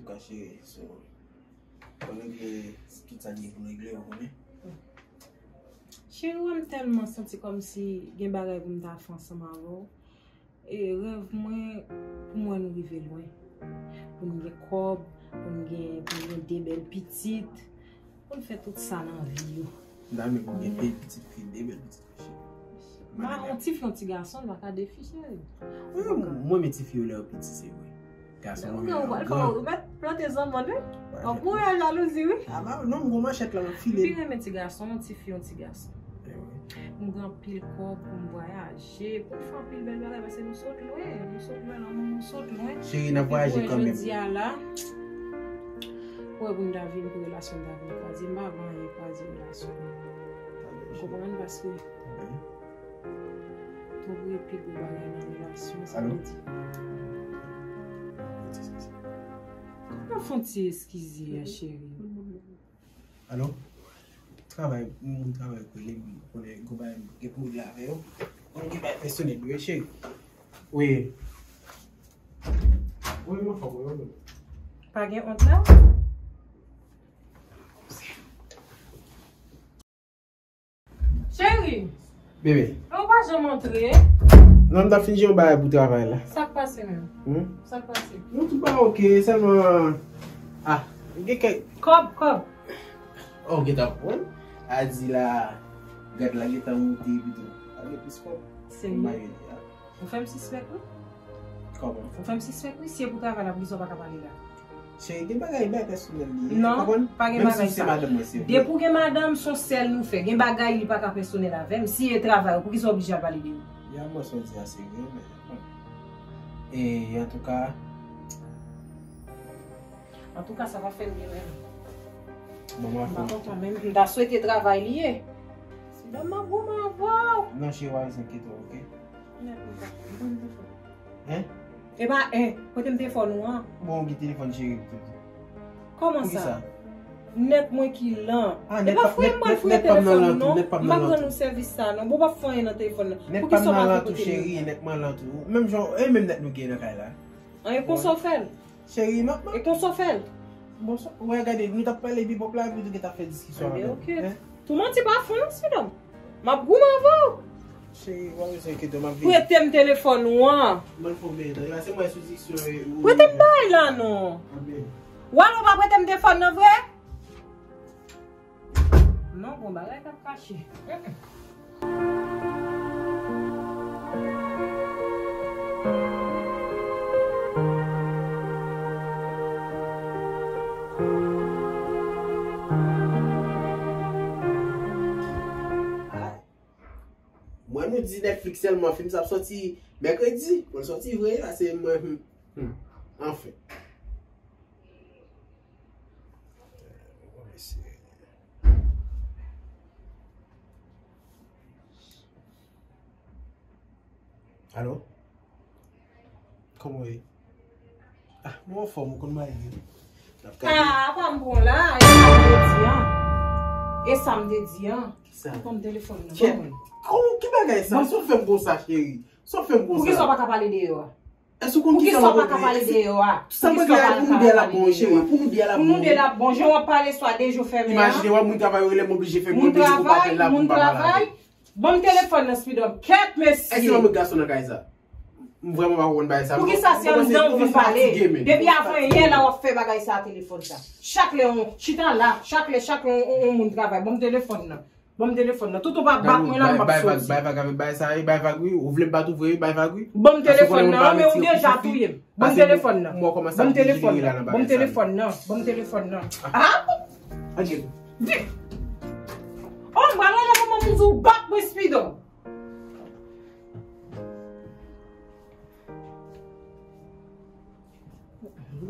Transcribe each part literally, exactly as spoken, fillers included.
Ka cheri, so, fò regle tout sa gen pou regle, ou konnen. Cheri, wè m tèlman santi kòmsi gen bagay pou m ta fè ansanm avè w. E rèv mwen, pou mwen nou rive lwen. Pou n gen kòb, pou n gen, pou n gen de bèl pitit, pou n fè tout sa nan vi yo. M ta renmen pou m gen de pitit fi, de bèl pitit fi, cheri. Ma, yon ti fi, yon ti gason, l pa ka defi, cheri. Wi, mwen, mwen, men ti fi yo lè yo piti, se vre. Gason, mwen, mwen, mwen, ou mèt plante zanmann, wi. Ou pou wè jalouzi, wi. A, ba, non, m gon manchèt la, m ap file. Pi renmen ti gason, yon ti fi, yon ti gason. M gen anpil kòb pou m vwayaje, pou m fè anpil bèl bagay, paske nou sot lwen, nou sot lwen, lanmou nou sot lwen. Cheri, n ap vwayaje kanmenm. Jodi a la, pou wè pou n ta vin, pou relasyon n ta vin kwaze, m pa vle anyen kwaze relasyon. Ou konprann? Paske twòp repi gwo bagay nan relasyon, sa vle di. Kòman fè yon ti eskize a, cheri? Alo? Travay, moun travay kwele m, konnen gwo bagay m gen pou regle avè yo. Konnen gen bagay pèsonèl, wi, cheri. Wi. Wi, m anfòm, wi, wi. Pa gen ont la? Cheri. Bebe. Ou pa janm antre. Non, m t ap fin jere yon bagay pou travay la. Sa k pase menm? Hmm? Sa k pase? Non, tout bagay oke, sèlman, ah, gen kèk kòb, kòb. Oh, gentan konprann. A di la, gad la gentan moute epi tou. Pa gen plis kòb. Serye? Ou fè m sispèk, wi. Kòman? Ou fè m sispèk, wi. Si e pou travay la, poukisa w pa ka pale la? Cheri, gen bagay, bagay pèsonèl li ye. Non, pa gen bagay sa. Depi w gen madanm, se yon sèl nou fè. Gen bagay, li pa ka pèsonèl avè m. Si e travay, poukisa w oblije al pale de yo? Ya, mwen, sa w di a, se vre, men, bon. E, antouka, Antouka, sa pa fè m byen menm. Bon, m pa kontan menm. M ta swete travay li ye. Sinon, m ap goumen avè w. Non, cheri, pa bezwen enkyete w, oke? Nèt, m pa, m pa, m pa. Hein? E pa, hein, kote m te fò nou an? Bon, ou gen telefòn cheri. Kòman sa? Nèt mwen ki lan. E pa frè m mwen fouye telefòn non. M pa pran nou sèvis sa non. Bon, w pa fè anyen nan telefòn nan. Poukisa w pa fè kote m? Nèt pa m nan lan tou, cheri, nèt mwen lan tou. Menm jan, e menm nèt nou gen nan kay la. An, e konsa w fè l? Cheri, m ap, e konsa w fè l? Bon, sa, ou wè, gade, nou t ap pale bibòp la, epi nou te gentan fè diskisyon avè m. Hein? Tou manti pa fè non, Sidòm. M ap goumen avè w. Cheri, pa bezwen enkyete w, m ap vini. Prete m telefòn ou an. Mwen fò m peye, se mwen sou diksyon, e, ou. Prete m bagay la non. Anben. W al ou pa prete m telefòn nan vre? Non, gon bagay k ap kache. Mwen, nou di Netflix sèlman, fim sa ap sòti mèkredi. Pou l sòti vre, la, se mwen, hmm, hmm. Anfen. Alo? Kòman w ye? Ah, mwen anfòm, ou konn mari m. Ah, pa m pran la, e sa m te di an. E sa m te di an. Kisa? Ou konn telefòn nan, ban mwen. Kòman, ki bagay sa? Sa w fè m konsa, cheri? Sa w fè m konsa? Poukisa w pa ka pale deyò a? Èske w konn kisa m ap regle? Poukisa w pa ka pale deyò a? Sa m regle a pou nou de la bon, cheri. Pou nou de la bon. Pou nou de la bon. Jan w ap pale swa de je fèmen an. Imajine w, moun travay yo rele m oblije fè m oblije pou m apèl la pou m pa pale. Moun travay, moun travay. Ban m telefòn nan, Speedon. Kèt, mesye. Èske m ap met gason nan kay sa? M vrèman pa konprann bagay sa. Poukisa se anndan w vin pale? Depi avan yè la w ap fè bagay sa a telefòn sa. Chak lè yon chita la, chak lè, chak lè yon, yon, yon moun travay. Ban m telefòn nan. Ban m telefòn nan. Toutou pa bat mwen la, m ap soti. Bay vag avèk bagay sa, e bay vag wi. Ou vle m bat ou vre, e bay vag wi. Ban m telefòn nan, men ou deja touye m. Ban m telefòn nan. Ban m telefòn nan. Ban m telefòn nan. Ban m telefòn nan. Ah! Oh, m pral rele manman m di w bat mwen, Speedon.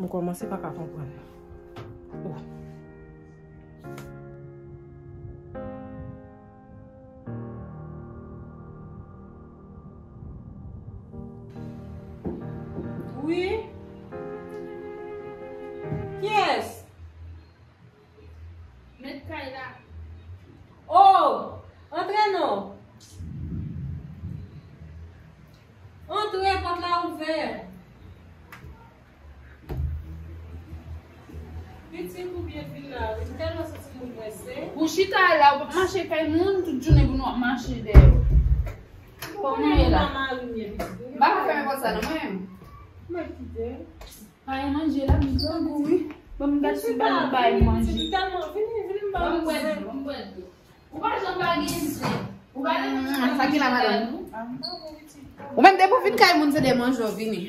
M kòmanse pa ka konprann. Oh. Wi? Kiyès? Mèt kay la. Oh! Antre non. Antre, pòt la ouvè. Pitit ou byen vin la wi. M tèlman santi moun prese. Ou chita la, ou p ap mache kay moun, tout jounen pou nou ap mache dèyè. Kòman w ye la? Mari m ye pitit wi. M pa ka fèmen konsa non mwen menm. Mwen kite. Ay manje la, m grangou wi. Ban m gad si ba nou bay manje. Pitit, m tèlman vini, vini m ba nou zen. Ban m bwè dlo, ban m bwè dlo. Ou pa janm pa gen zen. Ou pa gen zen. Sa ki la madanm? Ou menm depi w vin kay moun se de manje w vini.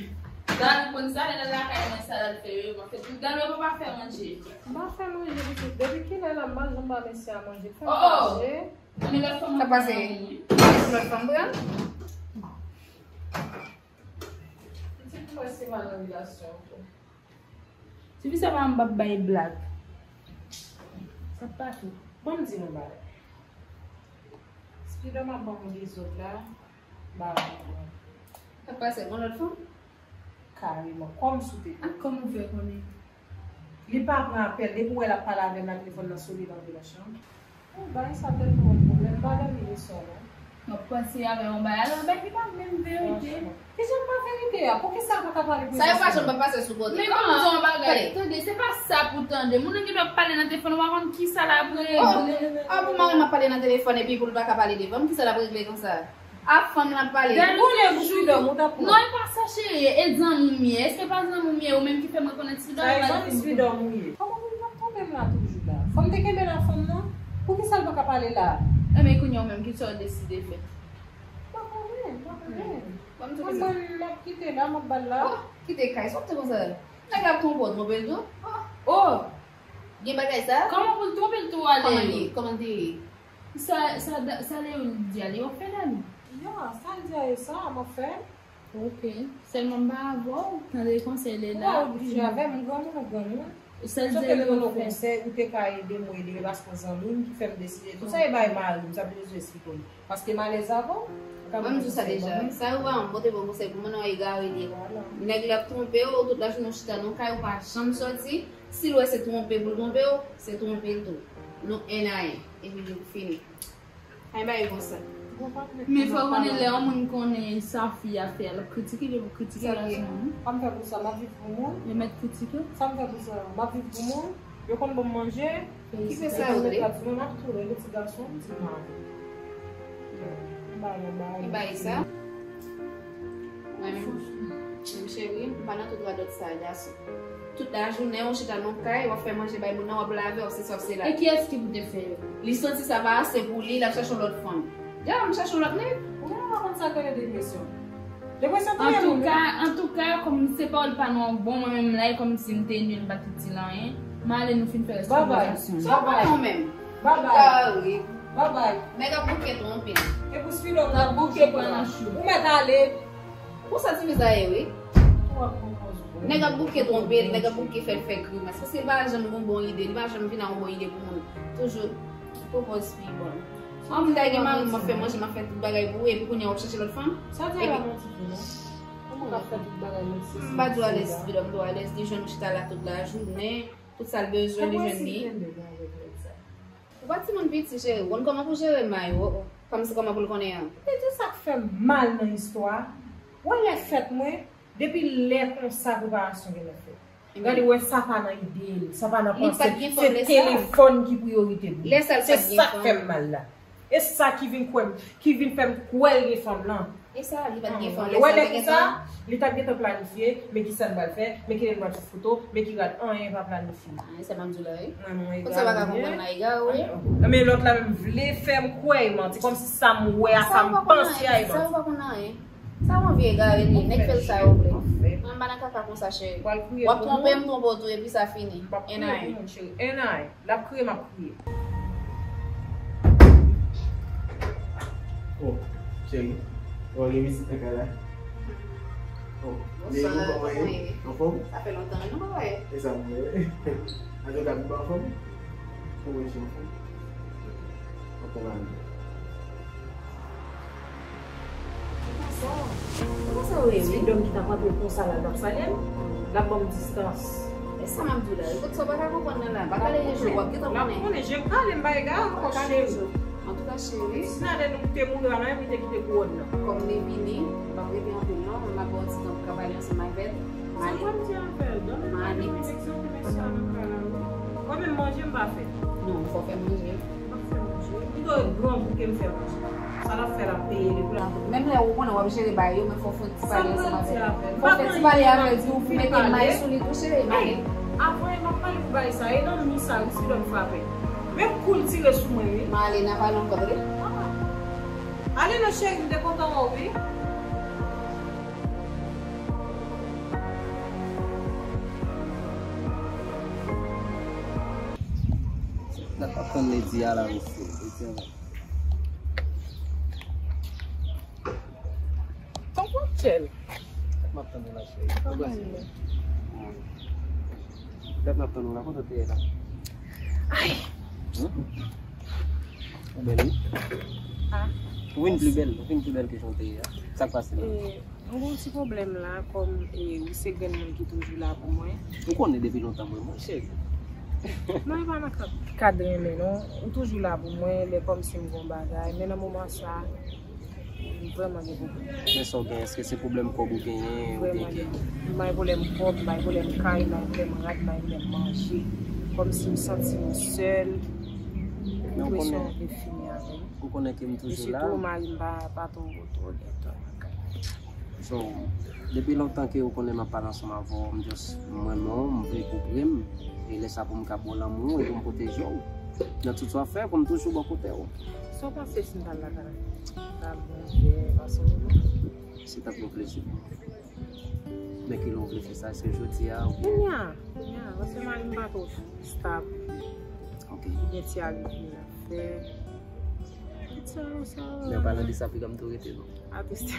Dan konn sa, lè l lakay mwen sa l al fè yo, mwen fè tout dan yo pa fè manje. M pa fè manje pitit. Depi kilè la m pa janm ba mesye a manje. Fè manje. Sa pase? Lòt fanm pran? Pitit mwen se mal nan relasyon tou. Tifi sa pa m p ap bay blag. Sa pa tou. Ban m di nou bagay. Spider m ap ban m dezòd la. Ba. Sa pase gon lòt fanm? Kareman. Kòm sou tete. Ak kòman w fè konnen? Li pa pran apèl. Depi w wè l ap pale avè m nan telefòn nan sone nan vle nan chanm. Yon bagay sa tèlman yon pwoblèm, m pa dòmi le swa non. M ap panse avè yon bagay, alò bagay ki pa menm verite. Kijan pa verite a? Poukisa l pa ka pale pou sa yo pa janm pa pase sou kote. Men kòman yon bagay? Tande, se pa sa pou tande. Moun nan gen dwa ap pale nan telefòn, ou pa konn kisa l ap regle. Ah, pou mari m ap pale nan telefòn epi pou l pa ka pale devan m, kisa l ap regle konsa? A fanm l ap pale. Gade ou toujou. Non, e pa sa cheri, e zanmi m ye. Èske pa zanmi m ye ou menm ki fè m rekonèt Spider? Sa e zanmi Spider ou ye. Kòman pou l t ap twonpe m la toujou la? Fò m te kenbe la fanm nan? Poukisa l pa ka pale la? Enben kounye a ou menm kisa w deside fè? M pa konnen, m pa konnen. Mwen m ap kite la, m ap ba l la. Oh, kite kay, sa w te konsa? Nèg la ap twonpe w, twonpe l tou? Oh! Gen bagay sa? Kòman pou l twonpe l tou ale? Kòman li ye? Kòman l te ye? Sa, sa, sa Leon di a, li w ap fè la nou? Ya, sa l di a e sa, m ap fè. Ok. Sèlman m pa avè w, tande konsèy Lela. Ou pa oblije avè m, m granmoun, ou granmoun. Sèl di a li w ap fè. Konsèy, ou te ka ede m, ou ede m, paske w zanmi m ki fè m deside. Tou sa e bay mari m, sa vle di esplike w. Paske m alèz avè w. Mwen m di w sa deja. Sa yo pa yon bon te bon konsèy pou mwen, non, egare li ye. Nèg la ap twonpe w, tout lajounen w chita nan kay, ou pa janm sòti. Si l wè se twonpe pou l twonpe w, se twonpe l tou. Nou en a en. Epi li fini. Ay bay konsa. Men fò konnen lè yon moun konnen sa fi a fè, l ap kritike li pou kritike gason an. Sa m fè pou sa, m ap viv pou moun. Yo mèt kritike. Sa m fè pou sa, m ap viv pou moun. Yo konn ban m manje. Ki fè sa yo vle. Mwen ap tou rele ti gason m, ti mari. M bay yon bay. Li bay sa. Mwen menm, menm cheri, m pa nan tout radòt sa, gason. Tout lajounen, ou chita nan kay, w ap fè manje bay moun nan, w ap lave, w ap se sa, w ap se la. E kiyès ki pou te fè yo? Li santi sa pa ase pou li, l ap chache yon lòt fanm. Dja, m chache yon lòt nèg. Ou menm pa konn sa k rele depresyon. Depresyon touye moun. Antouka, antouka, kòm se pawòl pa nou an bon, mwen menm la, e kòmsi m te nil, m pa t itil anyen. M ale, nou fin fè rès konvèsasyon. Sa w konnen ou menm? Babay. Babay. Nèg ap bouke twonpe. E pou Spider, n ap bouke pran nan chou. Ou mèt ale. Pou sa ti viza ye wi. Nèg ap bouke twonpe l, nèg ap bouke fè l fè grimas. Paske li pa janm gon bon ide, li pa janm vin ak yon bon ide pou moun. Toujou pwopòz pi bon. An m ta gen mari m, m ap fè manje, m ap fè tout bagay pou ou, epi kounye a w ap chache lòt fanm? Sa di a la manti tou non. Kòman w ap fè tout bagay menm si se... M pa di w alèz, Spider, m di w alèz, li jwenn ou chita la tout lajounen, tout sa l bezwen li jwenn li. Ou pa timoun piti, cheri. Ou konn kòman pou jere may ou. Kòmsi kòman pou l konnen an. Li di sa k fè m mal nan istwa a. Wè lè fèt mwen, depi lè konsa preparasyon genlè fèt. Gade, wè sa pa nan ide l, sa pa nan panse l. Se telefòn ki priyorite pou li. Se sa k fè m mal la. E sa ki vin kwè m, ki vin fè m kwè l gen fanm lan. E sa, li pa t gen fanm. Wè lè konsa, li t ap gentan planifye, men kisa n pral fè, men kilè n pral fè foto, men ki rad, anyen pa planifye. Anyen, sa m ap di w la, wi. Mwen, mwen egare. Konsa pa ka konprann la, egare, wi. Men lòt la menm vle fè m kwè e manti, kòmsi sa m wè a, sa m panse a e manti. Sa ou pa konn anyen. Sa ou anvi egare li, nèg fè l sa ou vle. Mwen m pa nan kaka konsa, cheri. W ap twonpe m, twonpe w tou, epi sa fini. En anyen. L ap kriye, m ap kriye. Oh, cheri. Ou gen visit nan kay la? Oh, Leyou, kòman ye? Anfòm? Sa fè lontan, wi, nou pa wè. E sa mwen wè. Antouka, nou pa anfòm? Kòman ye, anfòm? Anfòm, anfòm. Konsa, konsa w ye, wi. Ti dòm ki t ap antre konsa la, l ap salye m, l ap ban m distans. E sa m ap di w la, wi. Kot sa w pa ka konprann nan la, pa kale je w, w ap gentan konnen. L ap konnen, je kale, m pa egare ankò, cheri. Antouka, cheri. Si nan lè nou te mouri a, nan, li te kite kouwòn nan. Kòm li vini, m p ap rete anpil, non, m ap ba w ti tan pou w ka pale ansanm avè l. M ale. Sa w pral di avè l? Ban m egzanp, mesye a nan kay la, wi. Pa fè. Non, fò fè manje. M ap fè manje. Li dwe grangou ke m fè manje. Sa l ap fè, l ap peye li pou l ap. Menm lè ou konnen w ap jere bagay yo, men fò w fè yon ti pale ansanm avè l. Fò w fè ti pale avè l, di w mete may sou li tou, cheri, may. Avan, m ap pale pou bagay sa. E nan mi sa, wi, si dòm frape. Men kou l tire sou mwen, wi. Malena, pale ankò, tande. Ale non, cheri, m te kontan wè w, wi. Dat m ap tann Lady a la, mesye. Lady a la. Tonton Chèl. Dat m ap tann ou la, cheri. Kòman w ye? Dat m ap tann ou la, kote w te ye la? Ay! Hmm? Ou bèl, wi. Ah. Ou vin pli bèl, ou vin pli bèl ke jan w te ye a. Sa k pase la? E, Mwen gen yon ti pwoblèm la, kòm, e, ou se grenn moun ki toujou la pou mwen. Ou konnen depi lontan mwen, mwen cheri. Non, e pa nan kad, kad renmen, non. Ou toujou la pou mwen, lè kòmsi m gen yon bagay. Men nan moman sa, m vrèman gen pwoblèm. Men sa w gen, èske se pwoblèm kòb ou genyen, oubyen gen? M bay pwoblèm kòb, m bay pwoblèm kay, m bay pwoblèm rad, m bay pwoblèm manje. Kòmsi m santi m sèl. Men ou konnen, depresyon vle fini avè m. Ou konnen ke m toujou la. Sitou mari m pa, pa twò, twò gen tan nan kay. So, depi lontan ke ou konnen m ap pale ansanm avè w, m just, m renmen w, m vle pou pre m. E lè sa pou m ka ba w lanmou e pou m pwoteje w nan tout sa w ap fè, pou m toujou bò kote w. Sa w panse si m t al lakay? Sa ap bon vre, pase yon moman. Se t ap yon plezi pou mwen. Men kilè w vle fè sa? Èske jodi a oubyen? Kounye a, kounye a, paske mari m pa twò stab. Ok. Li gen ti aritmi l ap fè. Tout sa yo, sa yo. Men an palan de sa, piga m tou rete, non? Atriste.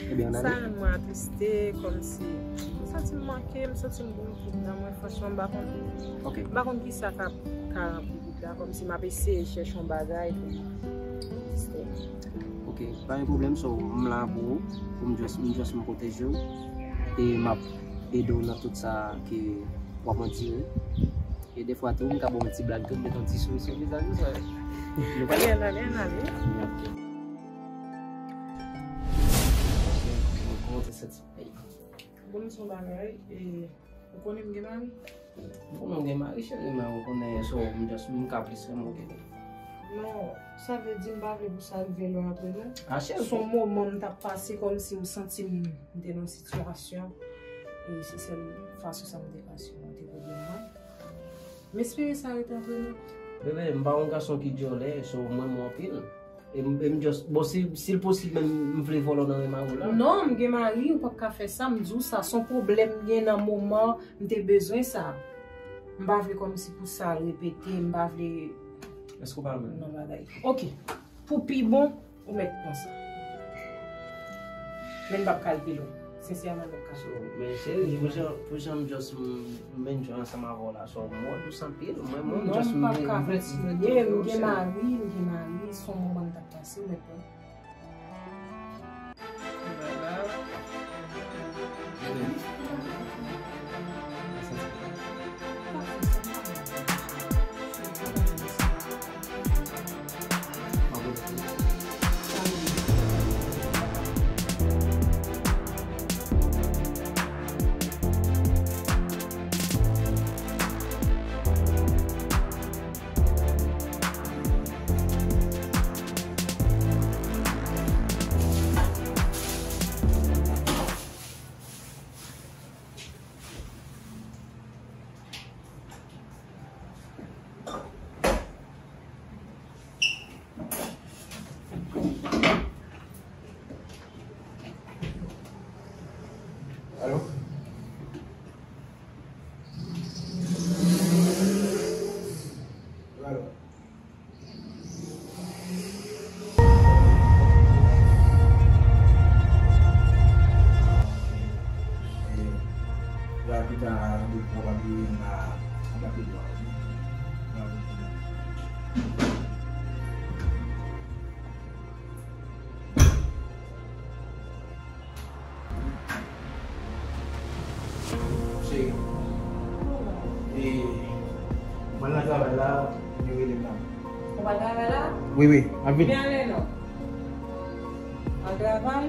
Ebyen, ann ale. Sa rann mwen atriste, kòmsi m santi m manke, m santi m bouyi tout nan mwen, franchman, m pa konn. Ok. M pa konn kisa k ap ka ranpli vid la, kòmsi m ap eseye chèche yon bagay pou m egziste. Ok, pa gen pwoblèm, so, m la pou ou, pou m just, m just m pwoteje w, e m ap ede w nan tout sa ke w ap andire. E defwa tou, m ka ba w yon ti blag tou, m met yon ti souri sou vizaj ou, sa. Nou pa... Ann ale, ann ale. Kòman w te santi? Bon, m se yon bagay, e, ou konnen m gen mari? M konnen w gen mari, cheri, men ou konnen, so, m just, m ka plis renmen w ke li. Non, sa vle di m pa vle pou sa rive lwen antre nou. Ah, cheri. Se yon moman m t ap pase kòmsi m santi m, m te nan sitiyasyon, e se sèl fason sa m te ka sipòte pwoblèm mwen. M espere sa rete antre nou. Bebe, m pa yon gason ki dyòlè, so m renmen w anpil. E m, e m just, bon, si, si l posib, menm m vle vòlò nan men mari w la. Non, m gen mari, ou p ap ka fè sa, m di w sa, se yon pwoblèm m gen nan moman, m te bezwen sa. M pa vle kòmsi pou sa repete, m pa vle... Èske w pa vle? Non, bagay. Ok, pou pi bon, ou mèt pran sa. Men m p ap ka al pi lwen. Sensèman, m p ap ka. So, men cheri, pou jan, pou jan m just m, m enjoy ansanm avè w la, so, m wè w dous anpil, mwen, mwen, m just m, m vle, m vle tout yo, cheri. Non, m p ap ka kontinye, m gen mari, m gen mari, se yon moman m t ap pase, ou mèt pran. Alo? Alo? Cheri. E, mwen nan travay la, yo rele m la. Ou pral travay la? Wi, wi, m ap vini. Byen ale non. Al travay.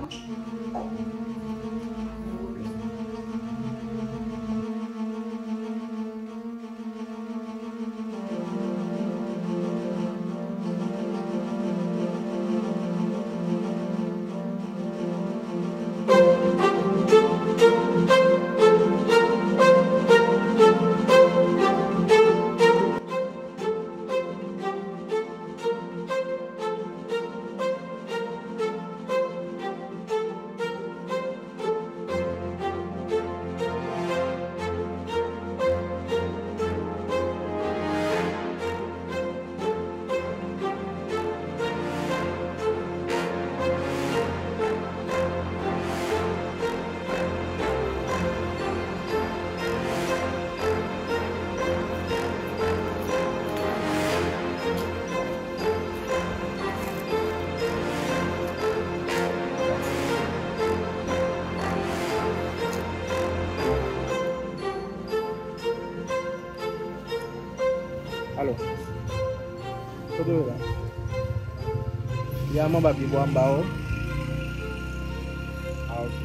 Alo. Kote w ye la? Ya m anba pye bwa m ba w. Ah, ok.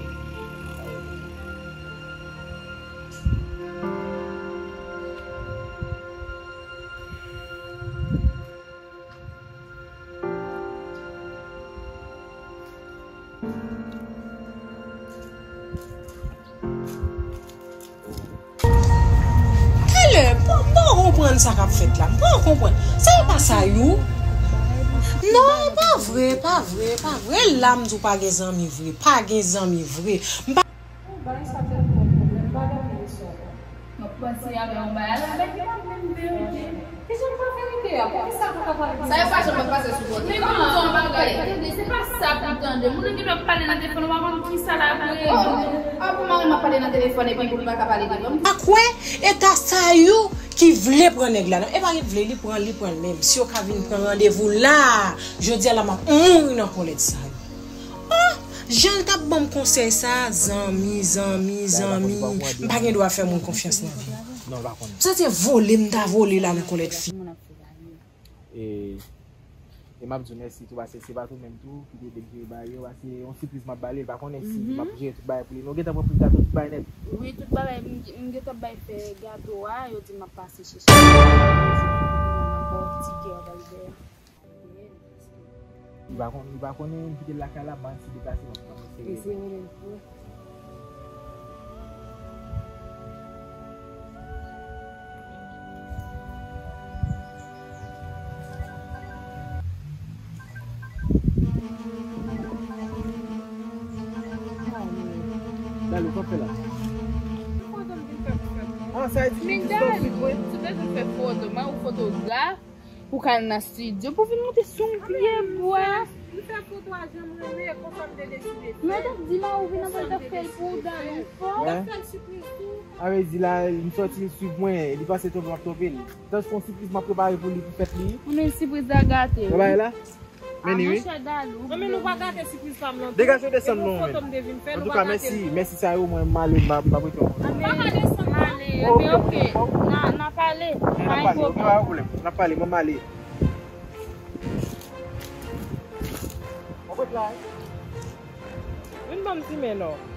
Talè, m pa, m pa konprann sa k ap fèt la. M pa konprann. Sa e pa Sayou? Non, e pa vre, e pa vre, e pa vre. E la m di w pa gen zanmi vre. Pa gen zanmi vre. M pa Bon, bagay sa tèlman pwoblèm, m pa dòmi le swa. M ap panse avè yon bagay la, bagay ki pa menm verite. Kijan m pa verite a? Poukisa m pa ka pale de sa? Sa yo pa janm ap pase sou kòt. Men kòman yon bagay? Tande, se pa sa pou tande. Moun nan gen dwa ap pale nan telefòn, ou pa konn kisa l ap regle. Oh, ah, pou mari m ap pale nan telefòn epi pou li pa ka pale de lòm. Pa kwè, e ta Sayou ki vle pran nèg la, non. E pa li vle, li pran, li pran l menm. Si yo ka vin pran randevou la, jodi a la, m ap mouri nan kòlèt Sayou. Oh, jan l t ap ban m konsèy sa, zanmi, zanmi, zanmi. M pa gen dwa fè moun konfyans nan vi. Non, l pa konnen. Sa se vole m ta vole la nan kòlèt fi. E, e m ap di w mèsi tou, paske se pa tou menm tou ki te di m pou yo ba yo, paske yon sipriz m ap ba li, l pa konnen si m ap jere tout bagay pou li. Nou gentan pran plis gato, tout bagay nèt. Wi, tout bagay, m, m gentan bay fè gato a, yo di m ap pase chèche. M ap ba w ti kè a, Valbè. Li pa konn, li pa konnen m kite l lakay la, m pa si deplase, m ap eseye. Eseye rele l pou wè. Dalo, sa w ap fè la? Ah, sa e di ki distans li pran? Sou bezwen fè foto, mari w fotograf. Ou ka al nan estidyo pou vin monte sou yon pye bwa. M fè foto a jan m renmen, konsa m te deside fè. Men w t ap di mari w vin anvan l t ap fè l pou w, Dani, fò. Mwen fè l sipriz tou. A vle di la, m sòti, l swiv mwen, li panse twonpe m ap twonpe l. Tankou se yon sipriz m ap prepare pou li pou fèt li. Ou menm sipriz la gate, wi. Wè bagay la? Men li, wi. Monchè Dani, ou menm nou pa gate sipriz pa m nan tou. Degaje w desann non, men. Antouka, mèsi, mèsi Sayou, mwen m ale, m pa, m pa rete ankò. Anben, ale, anben, oke. N a, n a pale. N a pale, oke, pa gen pwoblèm. N a pale, mwen m ale. Mwen ret la, wi. Vin ban m ti men non.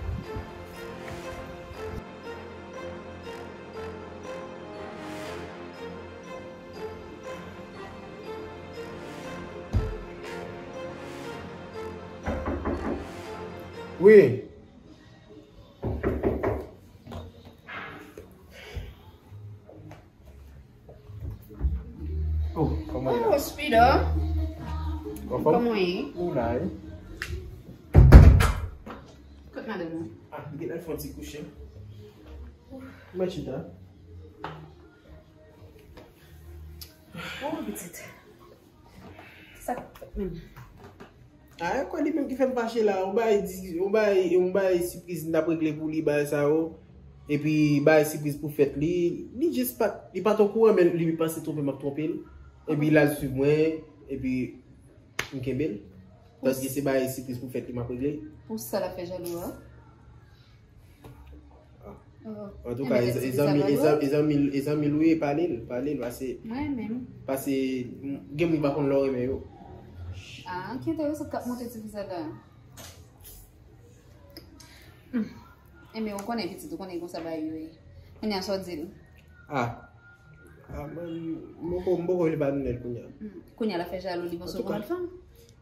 Wi. Oh, kòman ye la? Oh, Speedo. Anfòm? Kòman ye? Ou la, wi. Kot madanm ou? Ah, li gentan fè yon ti kouche. Mwen chita. Oh, pitit. Sa k ap fèt menm? Ah, e kwè li menm ki fè m fache la. Yon bagay di, yon bagay, yon bagay sipriz m t ap regle pou li, bagay sa yo. Epi bagay sipriz pou fèt li. Li jis pa t, li pa t okouran, men li panse twonpe m ap twonpe l. Epi l al swiv mwen, epi m kenbe l. Paske se bagay sipriz pou fèt li m ap regle. Pou sa l ap fè jalou a? Ah. Oh. Antouka, e zanmi, e zanmi, e zanmi l wi, pale l, pale l, pase, pase, m, gen moun pa konn lè w renmen yo. Ah, ki enteresan k ap monte ti fi sa la. Hmm. Enben, ou konnen pitit, ou konnen konsa bagay yo ye. Kounye a sa w di l? Ah. Ah, mwen, m poko, m poko vle ba nouvèl kounye a. Hmm. Kounye a l ap fè jalou, li panse w gon lòt fanm?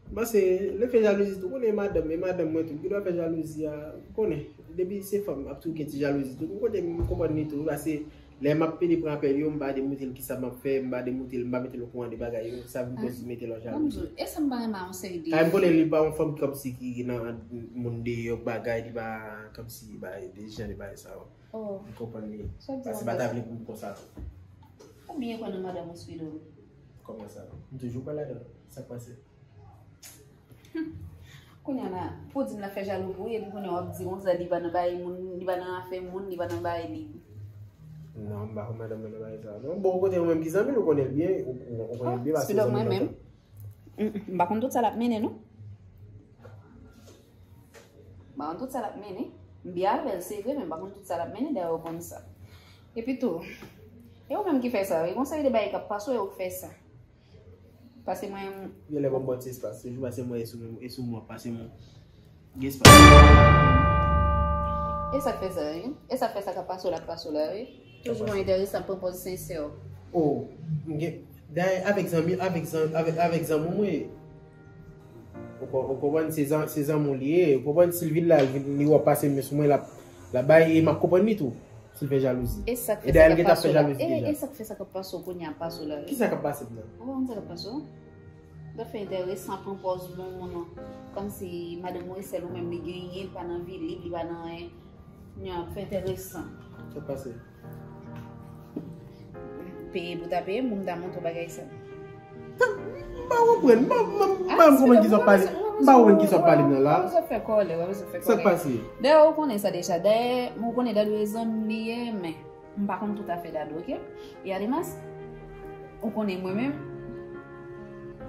M panse, lè fè jalouzi tou, konnen madanm, e madanm mwen tou, m gen dwa fè jalouzi a, konnen, depi se fanm, ap toujou gen ti jalouzi tou. M konnen, m konprann li tou, paske lè m ap pede pran apèl yo, m pa demoute l kisa m ap fè, m pa demoute l, m pa mete l okouran de bagay yo, sa vin kòmsi mete l an jalouzi. Ban m di w, e sa m pa renmen a yon seri de fi. Kay m konnen li pa yon fanm kòmsi ki nan moun deyò bagay, li pa kòmsi bagay, de jan de bagay sa yo. Oh. M konprann li. Sa w di? Paske m pa ta vle pou m konsa tou. Ou byen kwè nan madanm ou, Speedo. Kòman sa? M toujou kwè ladan l. Sa k pase? Hmm. Kounye a la, pou w di m l ap fè jalou pou ou, epi kounye a w ap di konsa li pa nan bagay moun, li pa nan afè moun, li pa nan bagay li. Non, m pa konn madanm mwen nan bagay sa a, non. Bon, kote ou menm ki zanmi l, ou konnen l byen, ou, ou, ou konnen l byen, paske zanmi lontan. M, m pa konn tout sa l ap mennen, non. M pa konn tout sa l ap mennen. M byen avè l, se vre, men m pa konn tout sa l ap mennen, dayè ou konn sa. Epi tou, E ou menm ki fè sa, wi. Gon seri de bagay k ap pase w, e ou k fè sa. Pase mwen. Yo lè ban m bòt espas. Toujou pase mwen e sou mwen, e sou mwen, pase mwen. Gen espas. E sa k fè sa, wi. E sa k fè sa k ap pase w la, ap pase w la, wi. Toujou mwen enteresan, pran pòz sensè. Oh, m gen, dayè, avèk zanmi, avèk zan-, avèk, avèk zanmi mwen. Ou ko-, ou konprann, se zan-, se zanmi w li ye. Ou konprann, si l vin la, li, li wè pase men sou mwen, l ap, l ap bay, e m ap konprann li tou. Si l fè jalouzi. E sa k fè sa k ap pase w la. E, e sa k fè sa k ap pase w kounye a ap pase w la, wi. Kisa k ap pase m nan? Ou pa konn sa k ap pase w? L ap fè enteresan, pran pòz bon moun. Kòmsi madanm ou e sèl ou menm li genyen, li pa nan vi lib, li pa nan anyen. Kounye a ap fè enteresan. Sa k pase? Peye pou ta peye, moun ta montre w bagay sa. M pa konprann. M pa, m pa, m pa konprann ki sa w pale. M pa konprann ki sa w pale nan la. Sa k pase? Dayè, ou konnen sa deja. Dayè, ou konnen Dadou e zanmi m li ye, men m pa konn tout afè Dadou, oke? E ademas, ou konnen mwen menm,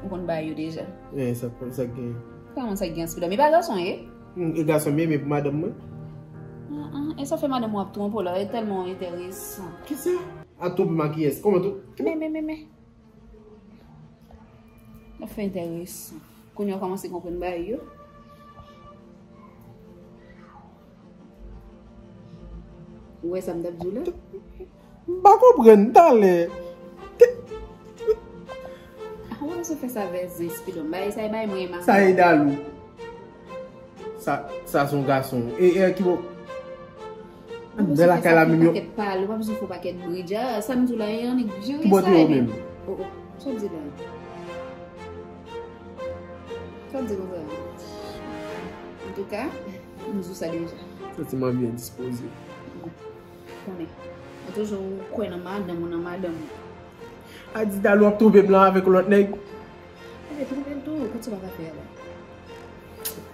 ou konn bagay yo deja. Eh, sa, sa gen. Kòman sa gen, Spidòm? E pa gason ye? Hmm, e gason m ye, men pou madanm mwen. Ah, ah, e sa fè madanm ou ap twonpe w la, e tèlman enteresan. Kisa? Ap twonpe m ak kiyès? Kòman tou? Men, men, men, men. Ap fè enteresan. Kounye a w kòmanse konprann bagay yo. Ou wè sa m t ap di w la? M pa konprann, talè. Ah, ou pa bezwen fè sa vè zen, Spidòm. Bagay sa e bay mwen e madanm. Sa e Dalou. Sa, sa se yon gason. E, e, ki bò? Anndan lakay la menm yo. Ou pa bezwen fè pakèt pale, ou pa bezwen fè pakèt bri. Dja, sa m di w la, e annik jere sa. Ki bò te yo menm? Oh, oh. Sa w di la? Sa w di konsa? Antouka, m di w sa deja. Santi m anvi endispoze. Konnen. Ou toujou kwè nan madanm ou, nan madanm ou. A di Dalou ap twonpe m lan avèk lòt nèg. Ebyen, twonpe l tou, kote w pa ka fè a la?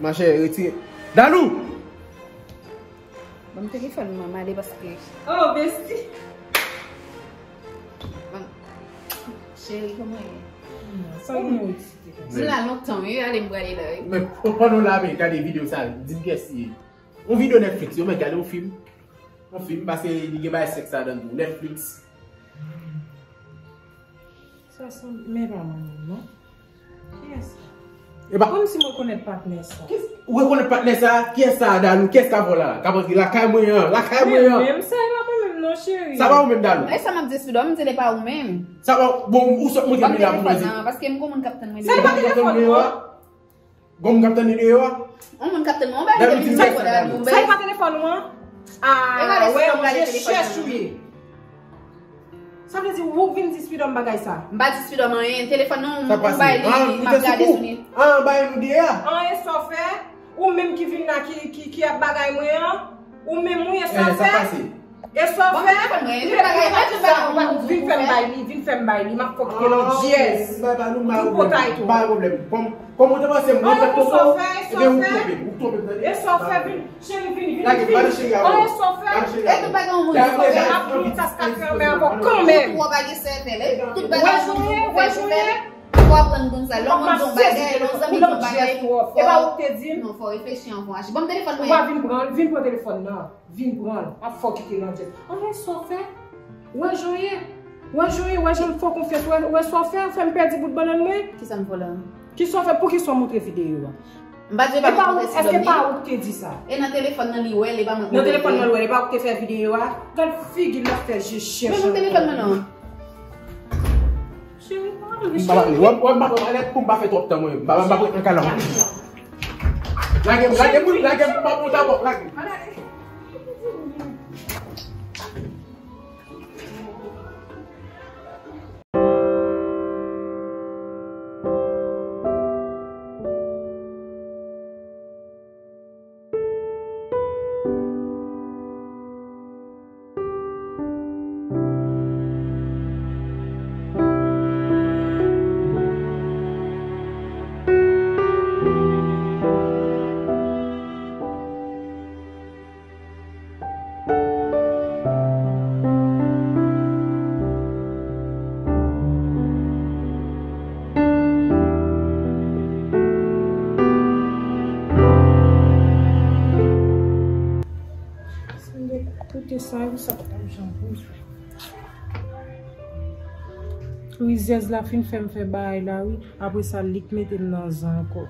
Machè, retire. Dalou! Ban m telefòn mwen, m ale paske. Oh, besti! Ban m. Cheri, kòman w ye? Sa w gen w eksite konsa? M la lontan, wi, ale m prale la, wi. Men, pandan w la, men, gade videyo sa, di m kiyès li ye. Yon videyo Netflix, yo, men, gade yon fim. Yon fim, paske li gen bagay sèks ladan tou. Netflix. Sa sanble, men pa mwen menm, non. Kiyès sa? E pa. Kòmsi m rekonèt patnè sa. Ou rekonèt patnè sa? Kiyès sa, Dalou? Kiyès k ap vòlè la? K ap antre lakay mwen an, lakay mwen an. Men menm sa, e pa mwen menm, non, cheri. Sa pa ou menm, Dalou? E sa m ap di, Spidòm, m di l e pa ou menm. Sa pa, bon, ou sot montre m li la pou mwen di. Ban m telefòn nan, paske m gon moun k ap tann mwen deja. Sa e pa telefòn mwen an? Gon moun k ap tann li deyò a? Yon moun k ap tann mwen, yon bagay ki te vin sot la, yon bagay. Sa e pa telefòn ou an? Ah, wè, yon je chèch ou ye. Sa vle di ou k vin di Spidòm bagay sa? M pa di Spidòm anyen, telefòn nan, m bay li, m ap gade sou li. Ah, bay nou deyò a. Anyen sa w fè? Ou menm ki vin la, ki, ki, ki ap bagay mwen an? Ou menm, wi, e sa w fè? E sa w fè? Vin fè m bay li, vin fè m bay li, m ap fè w kite landyèz. Tout potay tou. Pa gen pwoblèm. Kòm, kòm ou te panse m wont ak koko, ebyen ou twonpe m, ou twonpe m, tande. E sa w fè, vin, cheri, vin, vin, vin. Lage, ba cheri a. E sa w fè? E tout bagay yon moun fè. M ap vin tas ka fè anmè avè w kanmenm. Ou pa gen sèvèl, e tout bagay yon moun fè, fè. Fò w aprann konn sa. Lè w konn di yon bagay, lè w zanmi di yon bagay, e pa ou k te di m. Non, fò w reflechi anvan w aji. Ban m telefòn mwen. Ou pa vin pran l, vin pran telefòn nan. Vin pran l, ap fè w kite landyèz. Anben sa w fè? Wè jan w ye. Wè jan w ye, wè jan m fè w konfyans, wè, wè sa w fè, fè m pèdi bout bannann mwen. Kisa m fè w la? Kisa w fè, poukisa w montre videyo a? M pa di e pa mwen ki montre Spidòm li. Èske pa ou ki te di sa? E nan telefòn nan li wè l, e pa mwen ki montre l. Nan telefòn nan li wè l, e pa ou ki te fè videyo a? Gad figi l ap fè je chèch. Men ban m telefòn mwen non. Cheri, pa pale, cheri. M pa pale. Wè, wè, m pa pale pou m pa fè twòp tan mwen. M pa, m pa ret nan kay la. Lage m, lage m, lage m, m pa pran tabòk, lage m. Koute sa, sa p t ap janm pou fè. Rizyèz la fin fè m fè bagay la wi. Apre sa, li k mete m nan zan ankò.